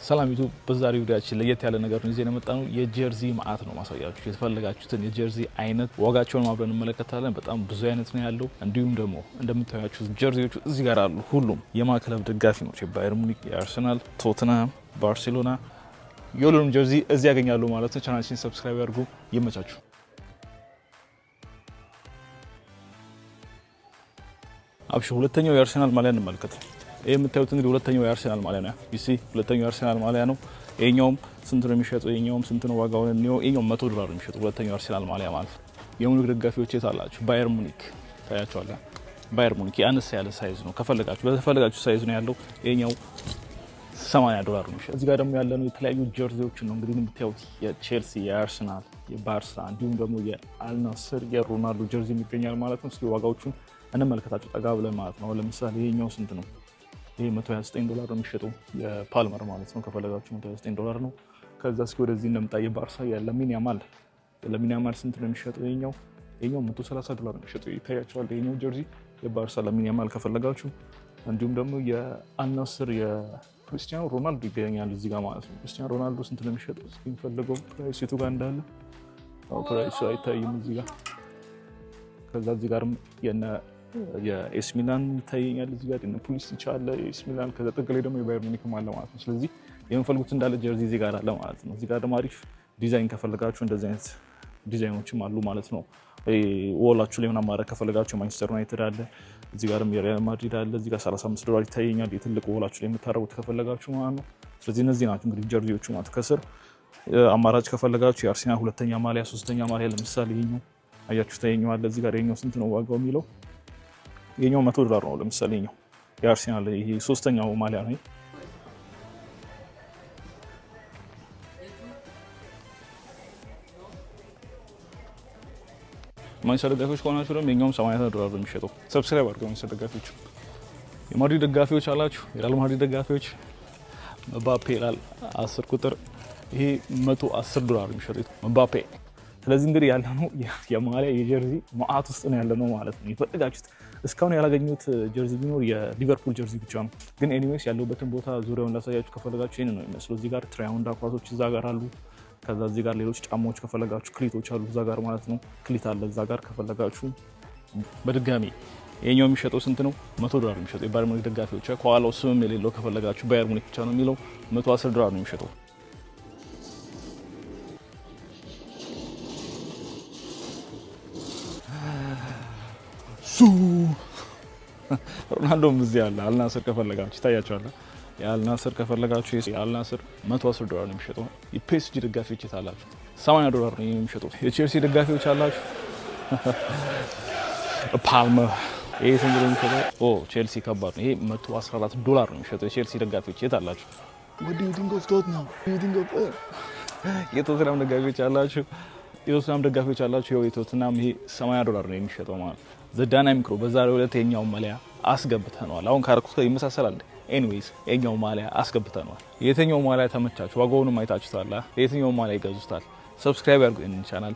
ሰላም ዩቲዩብ፣ በዛሬው ቪዲዮአችን ለየት ያለ ነገር ነው ይዘን የመጣነው። የ jersey ማአት ነው ማሳያችሁ። የተፈለጋችሁትን የ jersey አይነት ዋጋቸውን አብረን እንመለከታለን። በጣም ብዙ አይነት ነው ያለው። እንዲሁም ደግሞ እንደምታያችሁ jersey ዎቹ እዚህ ጋር አሉ። ሁሉም የማክለብ ደጋፊ ነው። የባየር ሙኒክ፣ የአርሰናል፣ ቶትንሃም፣ ባርሴሎና የሁሉንም jersey እዚህ ያገኛሉ ማለት ነው። ቻናላችንን subscribe ያድርጉ። ይመቻችሁ። አብሽ ሁለተኛው የአርሰናል ማሊያ እንመልከት። ይሄ የምታዩት እንግዲህ ሁለተኛው የአርሰናል ማሊያ ነው። you see ሁለተኛው የአርሰናል ማሊያ ነው። ይሄኛውም ስንት ነው የሚሸጠው? ይሄኛውም ስንት ነው ዋጋውን? ነው ይሄኛው $100 ነው የሚሸጠው ሁለተኛው የአርሰናል ማሊያ ማለት ነው። የሙኒክ ደጋፊዎች የት አላችሁ? ባየር ሙኒክ ታያቸዋለህ። ባየር ሙኒክ ያነሰ ያለ size ነው። ከፈለጋችሁ በተፈለጋችሁ size ነው ያለው። ይሄኛው $80 ነው የሚሸጠው። እዚህ ጋር ደግሞ ያለነው የተለያዩ jersey ዎችን ነው እንግዲህ የምታዩት የቼልሲ፣ የአርሰናል፣ የባርሳ እንዲሁም ደግሞ የአልናስር የሮናልዶ jersey ይገኛል ማለት ነው። እስኪ ዋጋዎቹን እንመልከታቸው ጠጋ ብለን ማለት ነው። ለምሳሌ ይሄኛው ስንት ነው? ይሄ $129 ነው የሚሸጠው የፓልመር ማለት ነው። ከፈለጋችሁ $129 ነው። ከዛ እስኪ ወደዚህ እንደምጣ የባርሳ የላሚን ያማል የላሚን ያማል ስንት ነው የሚሸጠው? ይሄኛው $130 ነው የሚሸጠው። ይታያቸዋል። ይሄኛው jersey የባርሳ ላሚን ያማል ከፈለጋችሁ። እንዲሁም ደግሞ የአልናስር የክርስቲያኖ ሮናልዶ ይገኛል እዚህ ጋር ማለት ነው። ክርስቲያኖ ሮናልዶ ስንት ነው የሚሸጠው? እስኪ እንፈልገው price የቱ ጋር እንዳለ። አዎ price ኡ አይታይም እዚህ ጋር። ከዛ እዚህ ጋርም የነ የኤሲ ሚላን ይታየኛል እዚህ ጋር የነ ፑሊሲች አለ የኤሲ ሚላን። ከዛ ጥግ ላይ ደግሞ የባየር ሙኒክም አለ ማለት ነው። ስለዚህ የምፈልጉት እንዳለ jersey እዚህ ጋር አለ ማለት ነው። እዚህ ጋር ደግሞ አሪፍ ዲዛይን ከፈለጋችሁ እንደዚህ አይነት ዲዛይኖችም አሉ ማለት ነው። wall ኣችሁ ላይ ምናምን ማድረግ ከፈለጋችሁ ማንቸስተር ዩናይትድ አለ፣ እዚህ ጋርም የሪያል ማድሪድ አለ። እዚህ ጋር $35 ይታየኛል የትልቁ wall ኣችሁ ላይ የምታደርጉት ከፈለጋችሁ ማለት ነው። ስለዚህ እነዚህ ናቸው እንግዲህ jersey ዎቹ ማለት። ከስር አማራጭ ከፈለጋችሁ የአርሰናል ሁለተኛ ማሊያ፣ ሶስተኛ ማሊያ ለምሳሌ ይሄኛው አያችሁት፣ ይሄኛው አለ እዚህ ጋር። ይሄኛው ስንት ነው ዋጋው የሚለው? ይሄኛው $100 ነው። ለምሳሌ ይሄኛው የአርሰናል ይሄ ሶስተኛው ማሊያ ነው። ማንቸስተር ደጋፊዎች ከሆናችሁ ደግሞ የኛውም $80 ነው የሚሸጠው። subscribe አድርጉ ማንቸስተር ደጋፊዎች። የማድሪድ ደጋፊዎች አላችሁ? የሪያል ማድሪድ ደጋፊዎች ምባፔ ይላል 10 ቁጥር። ይሄ $110 ነው የሚሸጠው ምባፔ። ስለዚህ እንግዲህ ያለነው የማሊያ የ jersey ማአት ውስጥ ነው ያለነው ማለት ነው። የፈለጋችሁት እስካሁን ያላገኙት jersey ቢኖር የሊቨርፑል jersey ብቻ ነው። ግን anyways ያለሁበትን ቦታ ዙሪያውን ላሳያችሁ ከፈለጋችሁ ይሄን ነው የሚመስለው። እዚህ ጋር ትራያውንዳ ኳሶች እዛ ጋር አሉ። ከዛ እዚህ ጋር ሌሎች ጫማዎች ከፈለጋችሁ cleat ኦች አሉ እዛ ጋር ማለት ነው። cleat አለ እዛ ጋር ከፈለጋችሁ። በድጋሚ ይሄኛው የሚሸጠው ስንት ነው? $100 ነው የሚሸጠው። የባየር ሙኒክ ደጋፊዎች ከኋላው ስምም የሌለው ከፈለጋችሁ ባየር ሙኒክ ብቻ ነው የሚለው $110 ነው የሚሸጠው። ሮናልዶም እዚህ አለ። አልናስር ከፈለጋችሁ ይታያችኋል። የአልናስር ከፈለጋችሁ የአልናስር $110 ነው የሚሸጠው። የፒኤስጂ ደጋፊዎች የት አላችሁ? $80 ነው የሚሸጠው። የቼልሲ ደጋፊዎች አላችሁ? ፓልመር ይሄ ስንት ነው የሚሸጠው? ኦ ቼልሲ ከባድ ነው። ይሄ $114 ነው የሚሸጠው። የቼልሲ ደጋፊዎች የት አላችሁ? What do you think of Tottenham? Do you think of የቶትናም ደጋፊዎች አላችሁ? የቶትናም ደጋፊዎች አላችሁ? ይኸው የቶትናም ይሄ $80 ነው የሚሸጠው ማለት ነው። The Dynamic Crew በዛሬው ዕለት የኛው ማሊያ አስገብተነዋል። አሁን ካረኩት ጋር ይመሳሰላል። anyways የኛው ማሊያ አስገብተነዋል። የትኛው ማሊያ ተመቻችሁ? ዋጋውንም አይታችሁታል። የትኛው ማሊያ ይገዙታል? subscribe ያድርጉ ይሄንን ቻናል።